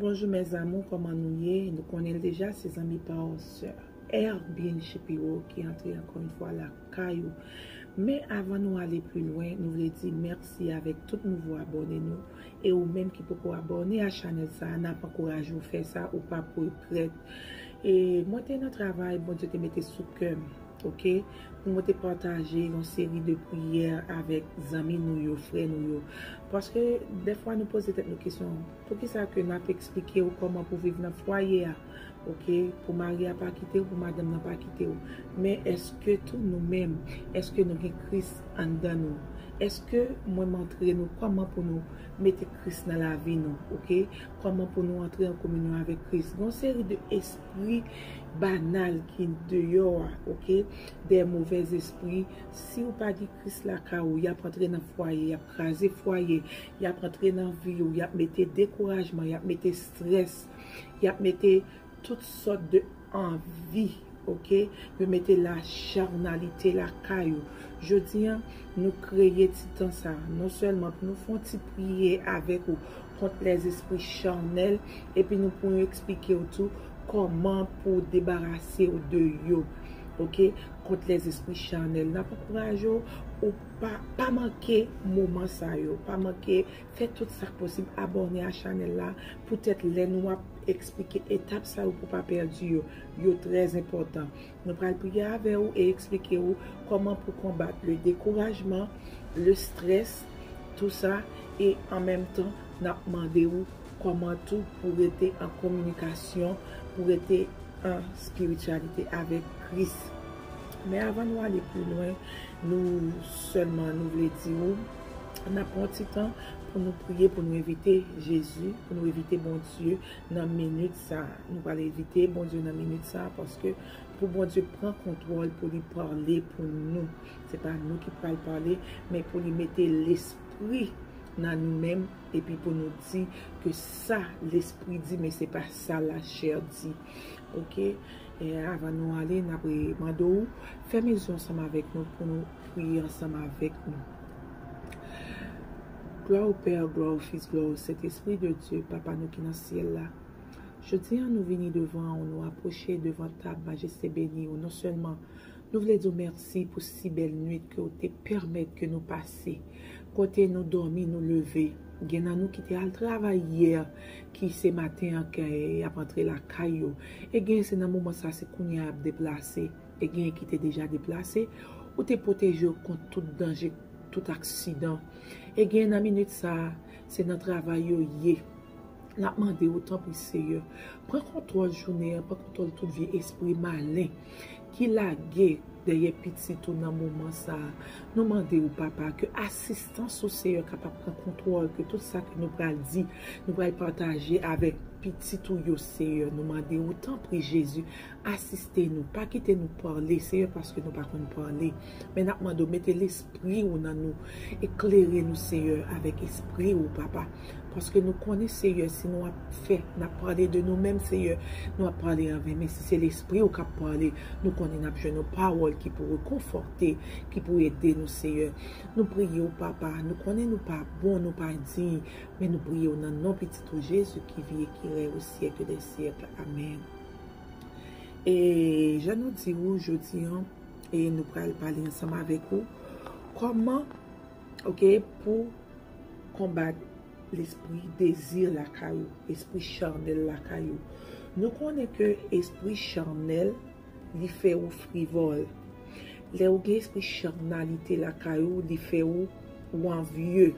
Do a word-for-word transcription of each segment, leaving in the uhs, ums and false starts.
Bonjou mes amours, kòman nou ye? Nou konnen l deja, se zanmi pa w, sè Erbin Shapiro ki antre ankò yon fwa lakay ou. Men avan nou ale pi lwen, nou vle di mèsi avèk tout nouvo abòne nou. E ou menm ki poko abòne a chanèl sa a, n ap ankouraje w fè sa, ou p ap regrèt. E mwen te nan travay, Bondye te mete sou kè m, oke, pou mwen te pataje yon seri de priyè avèk zanmi nou yo, frè nou yo. Paske dèfwa nou poze tèt nou kesyon, poukisa ke n ap eksplike w kòman pou viv nan fwaye a, oke, pou mari a pa kite w, pou madanm nan pa kite w? Men èske tou nou menm, èske nou gen Kris anndan nou? Èske mwen montre nou kòman pou nou mete Kris nan lavi nou, oke? Kòman pou nou antre an kominyon avèk Kris? Gon seri de espri banal ki deyò a, oke? De movèz espri. Si w pa gen Kris lakay ou, y ap antre nan fwaye, y ap kraze fwaye, y ap antre nan vi w, y ap mete dekourajman, y ap mete strès, y ap mete tout sòt de anvi, oke? Yo mete lacharnalite lakay ou. Jodi a, nou kreye ti tan sa a, non sèlman pou nou fè yon ti priyè avèk ou kont lèzespri chanèl, epi nou pou eksplike w tou kòman pou debarase w de yo, oke? Kont lèzespri chanèl. N ap ankouraje w, ou pa, pa manke moman sa yo, pa manke fè tout sa k posib, abòne a chanèl la, poutèt lè nou ap eksplike etap sa yo pou pa pèdi yo, yo trè enpòtan. Nou pral priye avè w e eksplike w kòman pou konbat le dekourajman, le strès, tou sa, e an menm tan, n ap mande w kòman tou pou rete an kominikasyon, pou rete an espirityalite avèk Kris. Men avan nou ale pi lwen, nou sèlman nou vle di w, n ap pran ti tan pou nou priye, pou nou envite Jezi, pou nou envite Bondye nan minit sa a. Nou pral envite Bondye nan minit sa a, paske pou Bondye pran kontwòl, pou li pale pou nou. Se pa nou ki pral pale, men pou li mete lespri nan nou menm, epi pou nou di ke sa lespri di, men se pa sa lachè di. Oke? E avan nou ale, n ap mande w, fèmen zye ansanm avèk nou pou nou priye ansanm avèk nou. Glwa o Pè, glwa o Fis, glwa o Sentespri de Dye, Papa nou ki nan syèl la. Jodi a, nou vini devan ou, nou apwoche devan tab majeste beni ou. Non sèlman nou vle di w mèsi pou si bèl nwit ke w te pèmèt ke nou pase. Kote nou dòmi, nou leve. Gen nan nou ki te al travay yè, ki se maten an ke y ap antre lakay yo. E gen se nan moman sa, se kounye a y ap deplase. E gen ki te deja deplase, ou te pwoteje yo kont tout danje, tout aksidan. E gen nan minit sa, se nan travay yo ye. N ap mande w, tanpri, Seyè, pran kontwòl jounen an, pran kontwòl tout vye espri malen ki lage dèyè pitit ou nan moman sa a. Nou mande w, Papa, ke asistans ou, Seyè, kapab pran kontwòl, ke tout sa ke nou pral di, nou pral pataje avèk pitit ou yo, Seyè. Nou mande w, tanpri, Jezi, asiste nou. Pa kite nou pale, Seyè, paske nou pa konn pale. Men n ap mande w, mete lespri ou nan nou. Eklere nou, Seyè, avèk espri ou, Papa. Paske nou konnen, Seyè, si nou ap fè, n ap pale de nou menm, Seyè, nou ap pale anven. Men si se lespri ou k ap pale, nou konnen n ap jwenn yon pawòl ki pou rekonfòte, ki pou ede nou, Seyè. Nou priye w, Papa. Nou konnen nou pa bon, nou pa diy, men nou priye w nan non Pitit ou Jezi ki viv e ki rèy o syèk dè syèk. Amèn. E jan nou di w jodi an, e nou pral pale ansanm avèk ou kòman, oke, pou konbat lespri dezi lakay ou, lespri chanèl lakay ou. Nou konnen ke espri chanèl, li fè ou frivòl. Lè ou gen espri chanalite lakay ou, li fè ou, ou anvye.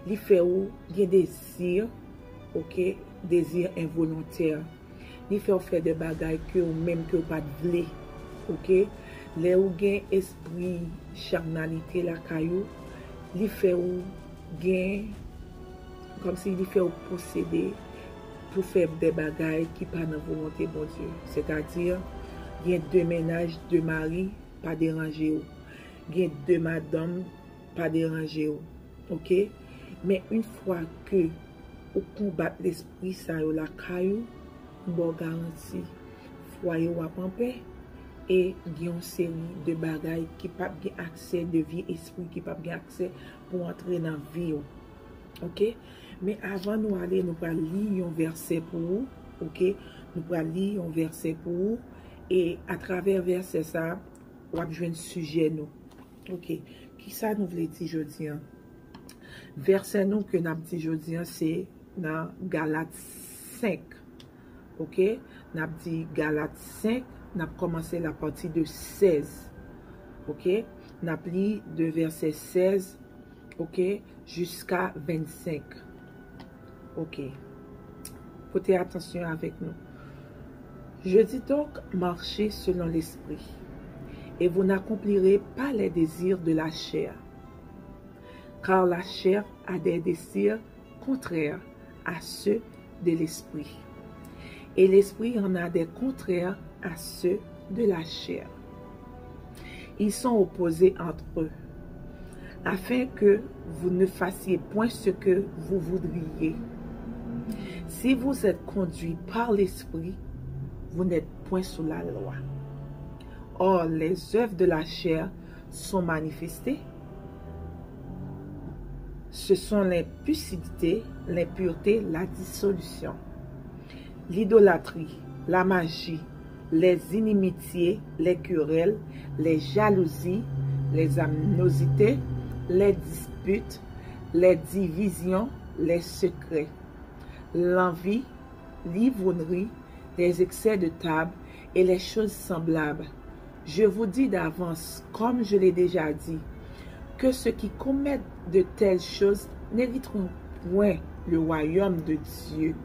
Li fè ou gen dezi, oke, dezi envolontè. Li fè w fè de bagay ke ou menm ke w pa t vle, oke? Lè ou gen espri chanalite lakay ou, li fè ou gen, kòmsi li fè w posede pou fè de bagay ki pa nan volonte Bondye. Sètadi, gen de mennaj, de mari, pa deranje w. Gen de madanm, pa deranje w. Oke? Men yon fwa ke ou konbat lespri sa yo lakay ou, m ba w garanti, fwaye w ap anpè e gen yon seri de bagay ki p ap gen aksè, de vye espri ki p ap gen aksè pou antre nan vi w. Oke? Men avan nou ale, nou pral li yon vèsè pou ou, oke? Nou pral li yon vèsè pou ou, e atravè vèsè sa, w ap jwenn sijè nou. Oke, kisa nou vle di jodi an? Vèsè nou ke n ap di jodi an, se nan Galat senk. Oke, n ap di Galat senk, n ap kòmanse lapati de sèz. Oke, n ap li de vèsè sèz, oke, jiska vennsenk. Oke. Pote atansyon avèk nou. Je dis donc, marchez selon l'esprit, et vous n'accomplirez pas les désirs de la chair. Car la chair a des désirs contraires à ceux de l'esprit, et l'esprit en a des contraires à ceux de la chair. Ils sont opposés entre eux, afin que vous ne fassiez point ce que vous voudriez. Si vous êtes conduit par l'esprit, vous n'êtes point sous la loi. Or, les œuvres de la chair sont manifestées. Ce sont l'impudicité, l'impureté, la dissolution, l'idolâtrie, la magie, les inimitiés, les querelles, les jalousies, les animosités, les disputes, les divisions, les secrets, l'envie, l'ivrognerie, les excès de table et les choses semblables. Je vous dis d'avance, comme je l'ai déjà dit, que ceux qui commettent de telles choses n'hériteront point le royaume de Dieu.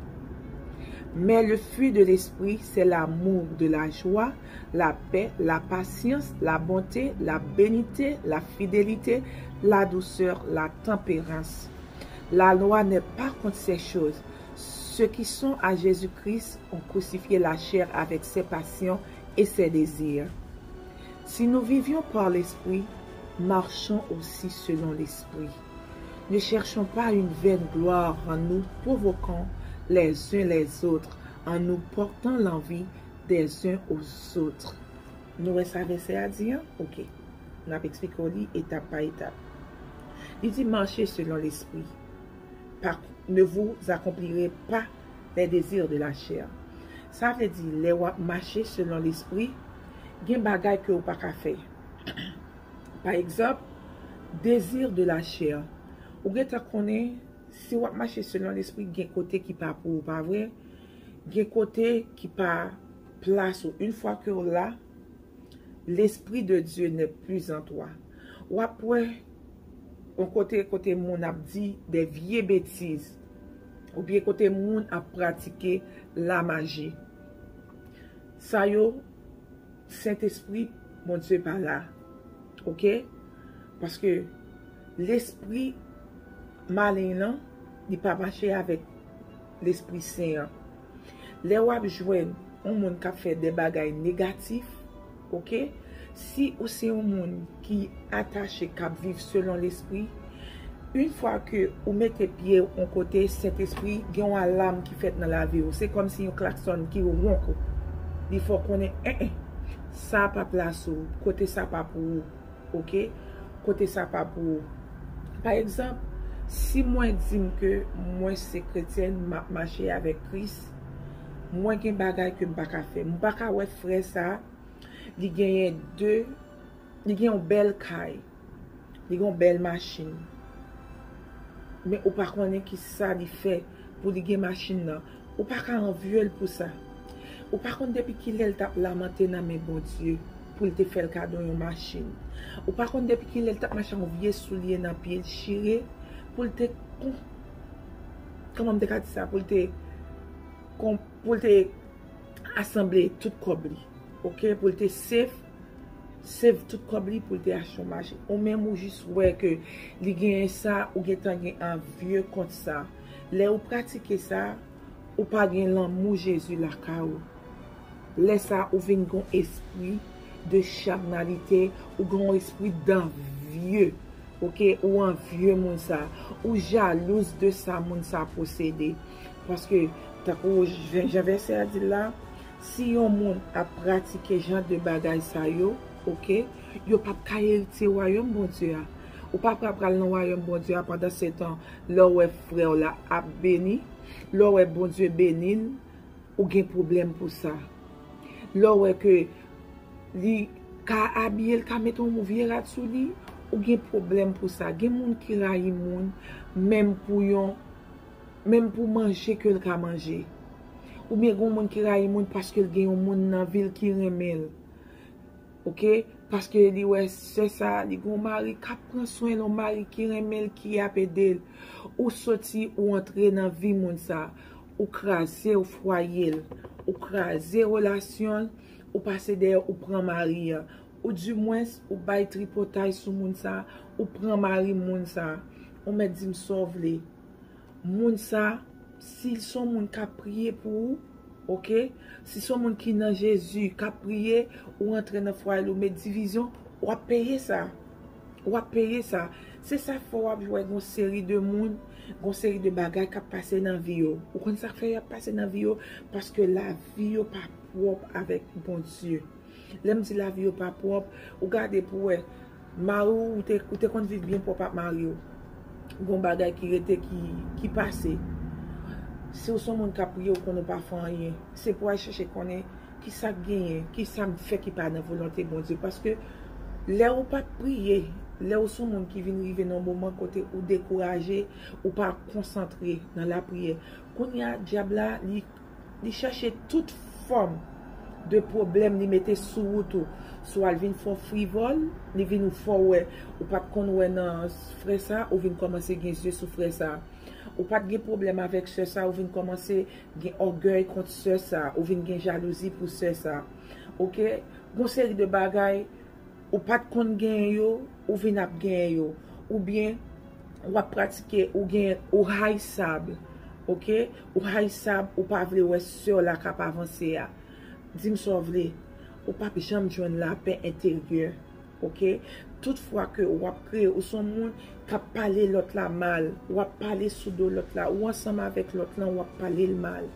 Mais le fruit de l'esprit, c'est l'amour, de la joie, la paix, la patience, la bonté, la bénité, la fidélité, la douceur, la tempérance. La loi n'est pas contre ces choses. Ceux qui sont à Jésus-Christ ont crucifié la chair avec ses passions et ses désirs. Si nous vivions par l'Esprit, marchons aussi selon l'Esprit. Ne cherchons pas une vaine gloire en nous provoquant les uns les autres, en nous portant l'envie des uns aux autres. Nou wè sa vèsè a di an? Oke. N ap eksplike w li etap pa etap. Li di, marchez selon l'esprit. Pas, ne vous accomplirez pas les désirs de la chair. Sa vle di, lè w ap mache selon lespri, gen bagay ke w pa ka fè. Pa egzanp, désir de la chair. Ou gentan konnen, si w ap mache selon lespri, gen kote ki pa pou ou, pa vre? Gen kote ki pa plas ou. Une fois que w la, l'Esprit de Dieu n'est plus en toi. W ap wè yon kote, kote moun ap di de vye betiz, oubyen kote moun ap pratike lamaji. Sa yo, Sentespri Bondye pa la. Oke? Paske lespri malen an, li pa mache avèk Lespri Sen an. Lè w ap jwenn yon moun k ap fè de bagay negatif, oke? Si ou se yon moun ki atache, k ap viv selon lespri, une fois que ou mete pye w yon kote, Sentespri gen yon alam ki fèt nan lavi w. Se kòmsi yon klaksòn ki wonk ou. Li fè w konnen, en, en, sa pa plas ou, kote sa pa pou ou. Oke? Kote sa pa pou ou. Pa egzanp, si mwen di m ke mwen se kretyèn, m ap mache avèk Kris, mwen gen bagay ke m pa ka fè. M pa ka wè frè sa, li genyen de, li gen yon bèl kay, li gen yon bèl machin. Men ou pa konnen ki sa li fè pou li gen machin nan. Ou pa ka anvye l pou sa. Ou pa konn depi kilè l t ap lamante nan men Bondye pou l te fè l kado yon machin. Ou pa konn depi kilè l t ap mache ak yon vye soulye nan pye l chire pou l te kon-, kòman m te ka di sa? Pou l te kon-, pou l te asanble tout kòb li. Oke? Pou l te save, save tout kòb li pou l te achte yon machin. Ou menm ou jis wè ke li genyen sa, ou gentan gen anvye kont sa. Lè ou pratike sa, ou pa gen lanmou Jezi lakay ou. Lè sa, ou vin gen yon espri de chanalite, ou gen yon espri danvye. Oke, ou anvye moun sa, ou jalouz de sa moun sa posede. Paske, tankou jan, jan vèsè a di l la, si yon moun ap pratike jan de bagay sa yo, oke, yo p ap ka eritye wayòm Bondye a. Ou pa ka pral nan wayòm Bondye a pandan se tan, lè w wè frè w la ap beni, lè w wè Bondye beni l, ou gen pwoblèm pou sa. Lè w wè ke li ka abiye, l ka mete yon vye rad sou li, ou gen pwoblèm pou sa. Gen moun ki rayi moun, menm pou yon, menm pou manje ke l ka manje. Oubyen gen yon moun ki rayi moun paske l gen yon moun nan vi l ki renmen l. Oke? Paske li wè sè sa, li gen yon mari k ap pran swen l, yon mari ki renmen l, ki ap ede l. Ou soti, ou antre nan vi moun sa, ou kraze w fwaye l, ou kraze relasyon l, ou pase dèyè, ou pran mari a. Ou dimwens, ou bay tripotay sou moun sa, ou pran mari moun sa. Ou mèt di m sa w vle. Moun sa, si l se yon moun k ap priye pou ou, oke? Si se yon moun ki nan Jezi, k ap priye, ou rantre nan fwaye l, ou met divizyon, w ap peye sa. W ap peye sa. Se sa k fè w ap wè gon seri de moun, gon seri de bagay k ap pase nan vi yo. Ou konn sa k fè y ap pase nan vi yo? Paske lavi yo pa pwòp avèk Bondye. Lè m di lavi yo pa pwòp, ou gade pou wè, mari w, ou te, ou te konn viv byen pwòp ak mari w. Gon bagay ki rete, ki, ki pase. Si w se yon moun k ap priye, ou konn ou pa fè anyen. Se pou w al chèche konnen ki sa k genyen, ki sa m fè ki pa nan volonte Bondye. Paske lè ou p ap priye, lè ou se yon moun ki vin rive nan yon moman kote ou dekouraje, ou pa konsantre nan lapriyè. Kounye a, dyab la, li, li chèche tout fòm de pwoblèm li mete sou wout ou. Swa l vin fè w frivòl, li vin fè w wè, ou pa t konn wè nan frè sa, ou vin kòmanse gen zye sou frè sa. Ou pa t gen pwoblèm avèk sè sa, ou vin kòmanse gen ògèy kont sè sa, ou vin gen jalouzi pou sè sa. Oke? Gon seri de bagay, ou pa t konn genyen yo, ou vin ap genyen yo. Oubyen, w ap pratike, ou gen, ou hayisab, oke? Ou hayisab, ou pa vle wè sè w la k ap avanse a. Di m sa w vle, ou p ap janm jwenn lapè enteryè, oke? Tout fwa ke w ap kreye, ou se yon moun k ap pale lòt la mal, w ap pale sou do lòt la, ou ansanm avèk lòt lan, w ap pale l mal,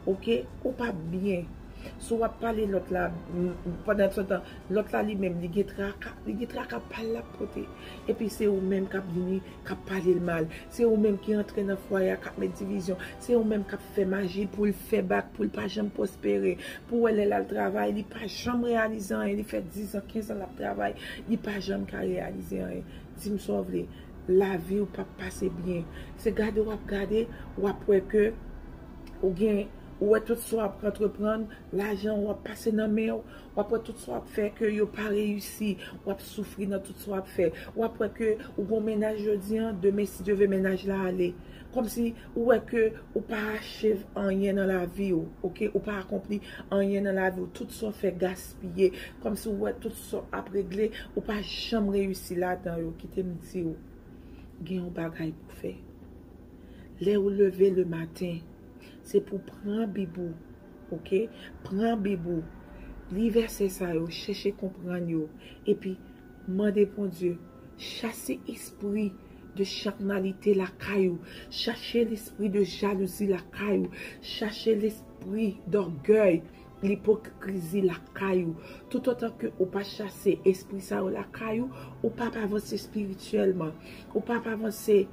oke? Ou p ap byen. Si w ap pale lòt la, m, m, pandan se tan, lòt la li menm, li gen traka, li gen traka pa l l ap pote. Epi se ou menm k ap vini, k ap pale l mal. Se ou menm ki antre nan fwaye a, k ap met divizyon. Se ou menm k ap fè maji pou l fè bak, pou l pa janm pwospere. Pou w wè lè l al travay, li pa janm reyalize anyen. Li fè diz an, kenz an l ap travay, li pa janm ka reyalize anyen. Di m sa w vle, lavi w p ap pase byen. Se gade w ap gade, w ap wè ke ou gen, ou wè tout sa w ap antreprann, lajan w ap pase nan men w, w ap wè tout sa w ap fè ke yo pa reyisi, w ap soufri nan tout sa w ap fè. W ap wè ke ou gon mennaj jodi an, demen si Dye vle mennaj la ale. Kòmsi ou wè ke ou pa acheve anyen nan lavi w, oke? Ou pa akonpli anyen nan lavi w. Tout sa w fè gaspiye. Kòmsi ou wè tout sa w ap regle, ou pa janm reyisi ladan yo. Kite m di w, gen yon bagay pou w fè. Lè ou leve le maten, se pou pran Bib ou, oke? Pran Bib ou, li vèsè sa yo, chèche konprann yo, epi mande Bondye, chase espri de chak malite lakay ou, chache lespri de jalouzi lakay ou, chache lespri dògèy, lipokrizi lakay ou. Toutotan ke ou pa chase espri sa yo lakay ou, ou p ap avanse espirityèlman, ou p ap avanse,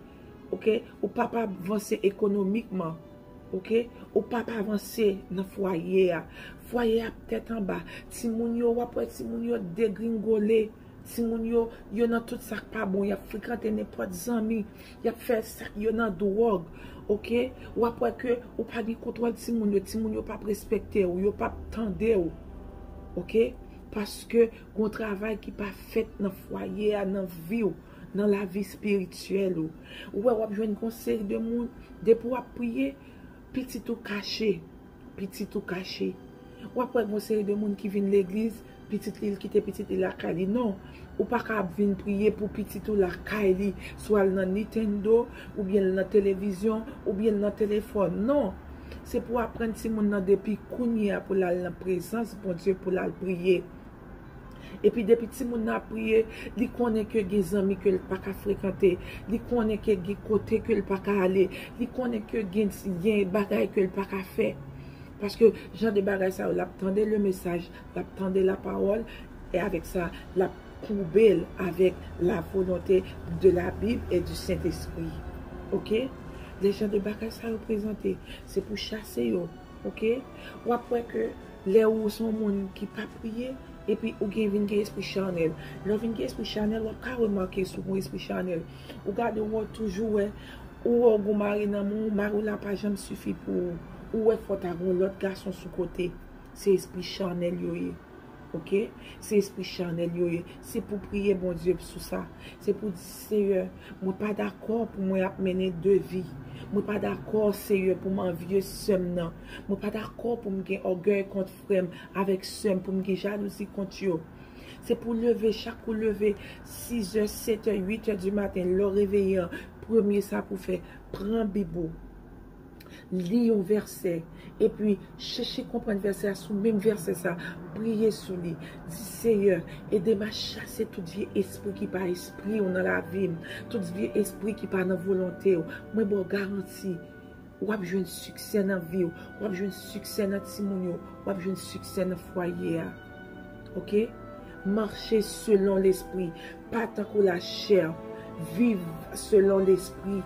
oke? Ou p ap avanse ekonomikman, oke? Ou p ap avanse nan fwaye a. Fwaye a ap tèt anba. Timoun yo, w ap wè timoun yo degringole. Timoun yo, yo nan tout sa k pa bon. Y ap frekante nenpòt zanmi. Y ap fè sa, yo nan dwòg. Oke? W ap wè ke ou pa gen kontwòl timoun yo. Timoun yo p ap respekte w. Yo p ap tande w. Oke? Paske gon travay ki pa fèt nan fwaye a, nan vi w, nan lavi espirityèl ou. Ou wè, w ap jwenn gon seri de moun, depi w ap priye, pitit ou kache. Pitit ou kache. W ap wè gon seri de moun ki vin legliz, pitit li, l kite pitit li lakay li. Non, ou pa ka ap vin priye pou pitit ou lakay li, swa l nan Nintendo, oubyen l nan televizyon, oubyen l nan telefòn. Non. Se pou aprann timoun nan depi kounye a pou l al nan prezans Bondye, pou l al priye. Epi depi timoun nan ap priye, li konnen ke gen zanmi ke l pa ka frekante, li konnen ke gen kote ke l pa ka ale, li konnen ke gen, gen bagay ke l pa ka fè. Paske jan de bagay sa yo, l ap tande le mesaj, l ap tande lapawòl, e avèk sa, l ap koube l avèk la volonte de la Bible et du Saint-Esprit. Oke? Lè jan de bagay sa yo prezante, se pou chase yo. Oke? W ap wè ke lè ou se yon moun ki pa priye, epi ou gen vin gen espri chanèl. Lè w vin gen espri chanèl, w ap ka remake si w gen espri chanèl. Ou gade, w toujou wè, ou wè w gon mari nan men w, mari w la pa janm sifi pou ou. Ou wè fò ta gon lòt gason sou kote. Se espri chanèl yo ye. Oke? Se espri chanèl yo ye. Se pou priye Bondye sou sa. Se pou di, Seyè, mwen pa dakò pou mwen ap mennen de vi. Mwen pa dakò, Seyè, pou m anvye sè m nan. Mwen pa dakò pou m gen ògèy kont frè m avèk sè m, pou m gen jalouzi kont yo. Se pou leve, chak ou leve, sizè, setè, uitè di maten, lè w reveye an, premye sa pou fè, pran Bib ou. Li yon vèsè, epi chèche konprann vèsè a. Sou menm vèsè sa, priye sou li. Di, Seyè, ede m a chase tout vye espri ki pa espri w nan lavi m, tout vye espri ki pa nan volonte w. Mwen ba w garanti, w ap jwenn siksè nan vi w, w ap jwenn siksè nan timoun yo, w ap jwenn siksè nan fwaye a. Oke? Mache selon lespri, pa tankou lachè. Viv selon lespri,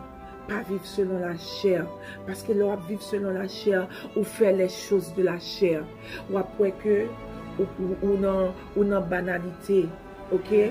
pa viv selon lachè. Paske lè w ap viv selon lachè, ou fè les choses de la chair. W ap wè ke ou, ou, ou nan, ou nan banalite. Oke?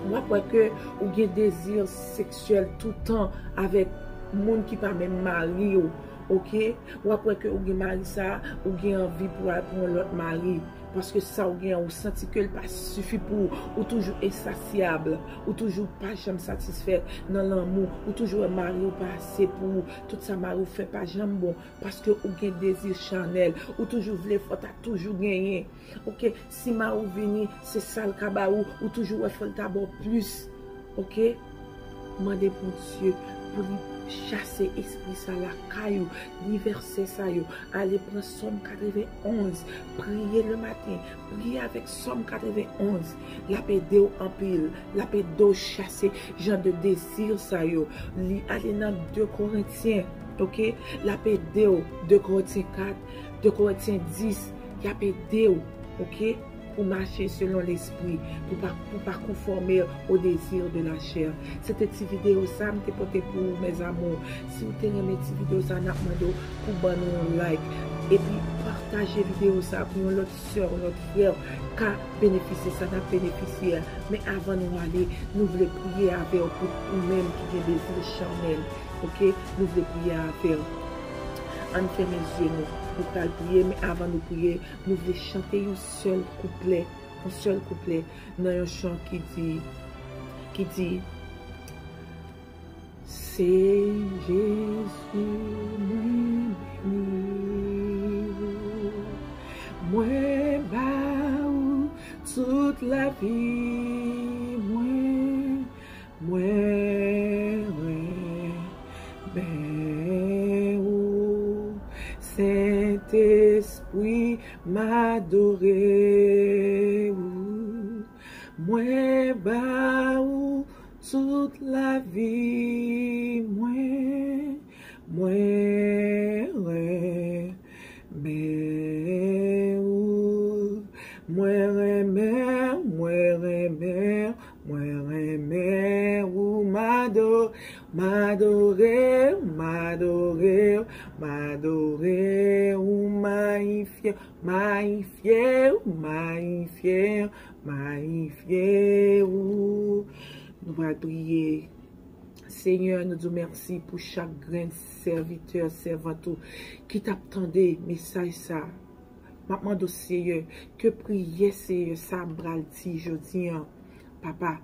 W ap wè ke ou gen dezi seksyèl toutan avèk moun ki pa menm mari w. Oke? W ap wè ke ou gen mari sa, ou gen anvi pou al pran yon lòt mari. Paske sa ou gen an, ou santi ke l pa sifi pou ou. Ou toujou ensasyab. Ou toujou pa janm satisfè nan lanmou. Ou toujou wè mari w pa ase pou ou. Tout sa mari w fè pa janm bon. Paske ou gen dezi chanèl. Ou toujou vle fò ta toujou genyen. Oke, si mari w vini, se sa l ka ba ou, ou toujou wè fò l ta ba w plis. Oke? Mande Bondye pou li chase espri sa lakay ou. Li vèsè sa yo. Ale pran Sòm katrevenn onz. Priye le maten. Priye avèk Sòm katrevenn onz. L ap ede w anpil. L ap ede w chase jan de dezi sa yo. Li ale nan de Korentyen. Oke? L ap ede w. De Korentyen kat, de Korentyen dis. Y ap ede w. Oke? Pou mache selon lespri, pou pa, pou pa konfòme o dezi de la chè. Se te ti videyo sa m te pote pou ou, mes amours. Si w te renmen ti videyo sa, n ap mande w pou ban nou yon like. Epi pataje videyo sa pou yon lòt sè, yon lòt frè ka benefisye sa n ap benefisye a. Men avan nou ale, nou vle priye avè w pou ou menm ki gen dezi chanèl. Oke? Nou vle priye avè w. Ann fèmen zye nou. Nou pral priye, men avan nou priye, nou vle chante yon sèl kouplè, yon sèl kouplè nan yon chan ki di, ki di, Se Jezi, mwen beni ou, mwen ba ou tout lavi mwen, mwen renmen ou, Sentespri, m adore ou, mwen ba ou tout lavi mwen, mwen renmen ou, mwen renmen, mwen renmen, mwen renmen ou, m adore, m adore, m adore, m adore ou, mayifye, mayifye, mayifye, mayifye ou. Nou pral priye. Senyè, nou di w mèsi pou chak grenn sèvitè, sèvant ou ki t ap tande mesaj sa. M ap mande w, Seyè, ke priyè, Seyè, sa m pral di jodi an, Papa,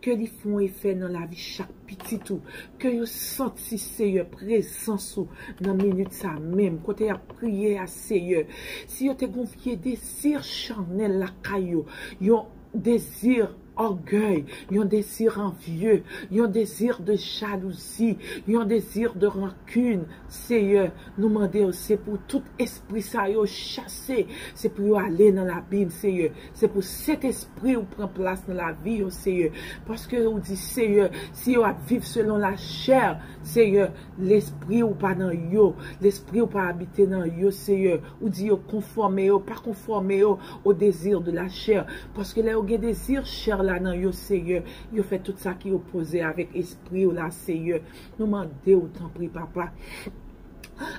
ke li fè yon efè nan lavi chak pitit ou, ke yo santi, Seyè, prezans ou nan minit sa menm, kote y ap priye a, Seyè. Si yo te gon vye dezi chanèl lakay yo, yon dezi ògèy, yon dezi anvye, yon dezi de jalouzi, yon dezi de rankin, Seyè, nou mande w, se pou tout espri sa yo chase, se pou yo ale nan labim, Seyè. Se pou Sentespri ou pran plas nan lavi yo, Seyè. Paske ou di, Seyè, si yo ap viv selon lachè, Seyè, lespri ou pa nan yo, lespri ou pa abite nan yo, Seyè. Ou di yo konfòme yo, pa konfòme yo o dezi de lachè. Paske lè yo gen dezi chè, la nan yo, Seyè. Yo fè tout sa ki opoze avèk espri w la, Seyè. Nou mande w, tanpri, papa.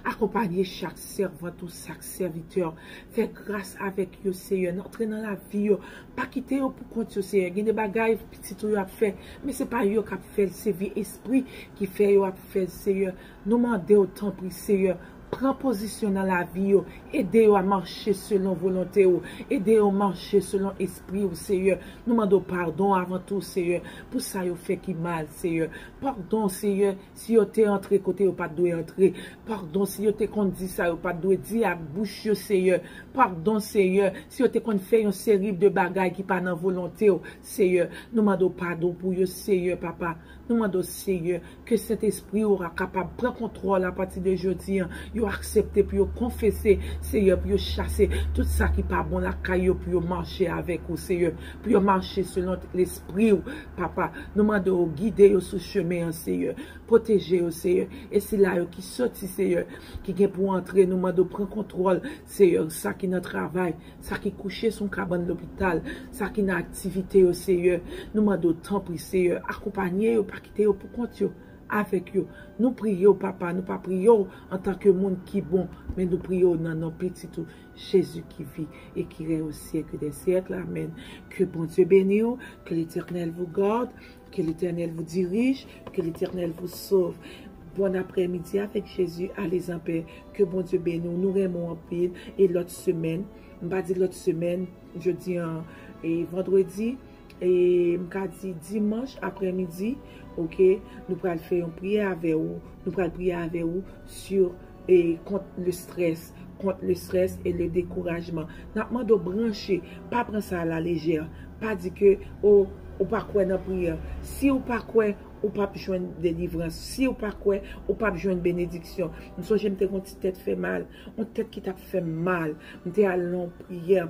Akonpaye chak sèvant ou, chak sèvitè. Fè gras avèk yo, Seyè. Antre nan lavi yo. Pa kite yo pou kont yo, Seyè. Gen de bagay pitit ou yo ap fè, men se pa yo k ap fè l, se vye espri ki fè yo ap fè l, Seyè. Nou mande w, tanpri, Seyè. Pran pozisyon nan lavi yo. Ede yo a mache selon volonte w. Ede yo mache selon espri w, Seyè. Nou mande w padon avan tou, Seyè, pou sa yo fè ki mal, Seyè. Padon, Seyè, si yo te antre kote yo pa t dwe antre. Padon, si yo te konn di sa yo pa t dwe di ak bouch yo, Seyè. Padon, Seyè, si yo te konn fè yon seri de bagay ki pa nan volonte w, Seyè. Nou mande w padon pou yo, Seyè, papa. Nou mande w, Seyè, ke Sentespri w a kapab pran kontwòl apati de jodi an. Yo aksepte pou yo konfese, Seyè, pou yo chase tout sa ki pa bon lakay yo, pou yo mache avèk ou, Seyè, pou yo mache selon lespri w, papa. Nou mande w gide yo sou chemen an, Seyè. Pwoteje yo, Seyè. E sila yo ki soti, Seyè, ki gen pou antre, nou mande w pran kontwòl, Seyè, sa ki nan travay, sa ki kouche sou kabann lopital, sa ki nan aktivite yo, Seyè. Nou mande w, tanpri, Seyè, akonpaye yo, pa kite yo pou kont yo, avèk yo. Nou priye w, papa, nou pa priye w antanke moun ki bon, men nou priye w nan non pitit ou, Jezi ki viv e ki règne au siècle des siècles. Amèn. Ke Bondye beni w, ke Letènèl vous garde, que l'Éternel vous dirige, que l'Éternel vous sauve. Bon aprèmidi avèk Jezi, allez en paix. Ke Bondye beni w, nou renmen w anpil. E lòt semèn, m pa di lòt semèn, jodi an, e vandredi, e m ka di dimanch aprèmidi, oke, nou pral fè yon priyè avè w, nou pral priye avè w sur, e, kont le strès, kont le strès e le dekourajman. N ap mande w branche, pa pran sa a la lejè. Pa di ke, o, ou pa kwè nan priyè. Si w pa kwè, ou p ap jwenn delivrans. Si w pa kwè, ou p ap jwenn benediksyon. M sonje m te gen yon ti tèt fè mal, yon tèt ki t ap fè m mal. M te al nan yon priyè.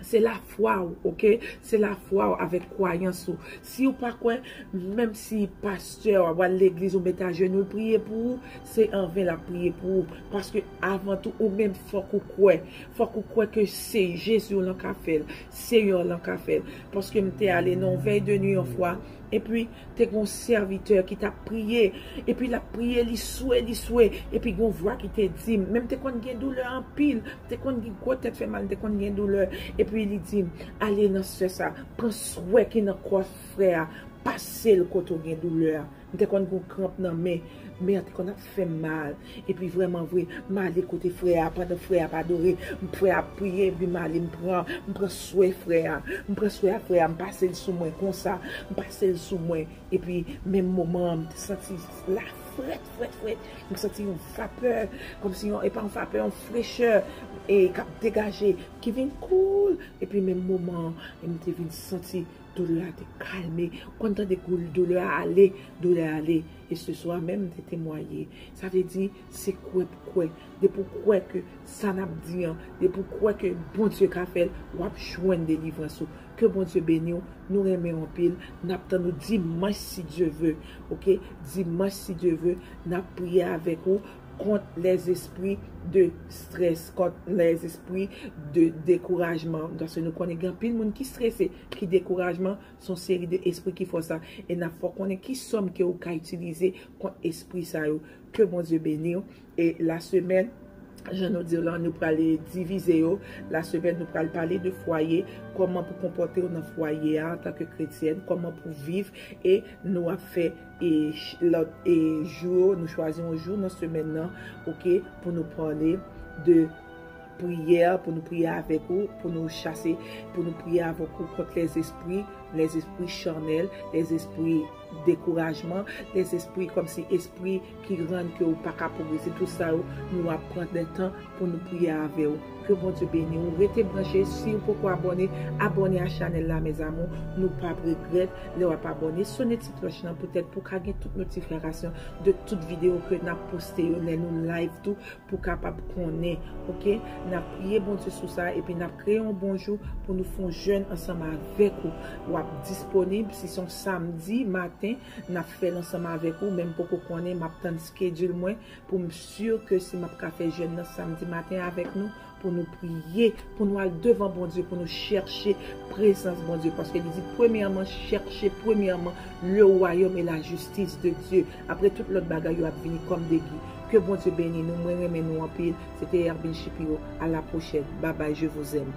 Se lafwa w, oke? Se lafwa w avèk kwayans ou. Si w pa kwè, menm si pastè w ap al legliz ou met ajenou l priye pou ou, se anven l ap priye pou ou. Paske avan tou, ou menm fòk ou kwè. Fòk ou kwè ke se Jezi w lan ka fè l. Seyè w lan ka fè l. Paske m te ale nan yon vèy de nwi yon fwa, epi te gen yon sèvitè ki t ap priye. Epi l ap priye, li swe, li swe. Epi gen yon vwa ki te di m, men m te konn gen doulè anpil. M te konn gen gwo tèt fè mal, m te konn gen doulè. Epi li di m, ale nan sè sa, pran swè ki nan kò frè a, pase l kote w gen doulè a. M te konn gen yon kranp nan men, men an te konn ap fè m mal. Epi vrèman vre, m ale kote frè a, pandan frè a ap adore, frè a ap priye, epi m ale, m pran, m pran swè frè a. M pran swè a frè a, m pase l sou mwen konsa, m pase l sou mwen. Epi menm moman an, m te santi la frèt, frèt, frèt. M santi yon vapè, kòmsi yon, e pa yon vapè, yon frechè, e k ap degaje, ki vin koul. Epi menm moman an, e m te vin santi doulè a te kalme. Ou konn tande kou doulè a ale, doulè a ale. E se swa menm, m te temwaye. Sa vle di, se kwè pou kwè. Depi w kwè ke sa n ap di an, depi w kwè ke Bondye ka fè l, w ap jwenn delivrans ou. Ke Bondye beni w. Nou renmen w anpil. N ap tann ou dimanch, si Dye ve. Oke? Dimanch, si Dye ve, n ap priye avèk ou kont lèzespri de strès, kont lèzespri de dekourajman. Paske nou konnen gen anpil moun ki strese, ki dekourajman, se yon seri de espri ki fè sa. E n ap fè w konnen ki sòm ke ou ka itilize kont espri sa yo. Ke Bondye beni w. E lasemèn, jan nou di w lan, nou pral divize yo. Lasemèn, nou pral pale de fwaye, kòman pou konpòte w nan fwaye a antanke kretyèn, kòman pou viv, e nou ap fè, e ch-, lòt, e jou yo, nou chwazi yon jou nan semèn nan, oke, pou nou pale de priyè, pou nou priye avèk ou, pou nou chase, pou nou priye avèk ou kont lèzespri, lèzespri chanèl, lèzespri dekourajman, lèzespri kòmsi espri ki rann ke ou pa ka pwogrese. Tout sa yo, nou ap pran de tan pou nou priye avè w. Ke Bondye beni w. Rete branche. Si w poko abòne, abòne a chanèl la, mes amours. Nou p ap regrèt lè w ap abòne. Sone ti klòch lan poutèt pou w ka gen tout notifikasyon de tout videyo ke n ap poste yo lè nou live tou, pou w kapab konnen, oke? N ap priye Bondye sou sa, epi n ap kreye yon bon jou pou nou fè yon jèn ansanm avèk ou. W ap disponib, si se yon samdi maten, n ap fè l ansanm avèk ou, men m poko konnen, m ap tann schedule mwen pou m si ke si m ap ka fè jèn nan samdi maten avèk nou, pou nou priye, pou nou al devan Bondye, pou nou chèche prezans Bondye. Paske li di, premyèman, chèche premyèman le royaume et la justice de Dieu. Apre tout lòt bagay yo ap vini kòm degi. Ke Bondye beni nou, mwen renmen nou anpil. Se te Ervin Shapiro. À la prochaine. Bye bye, je vous aime.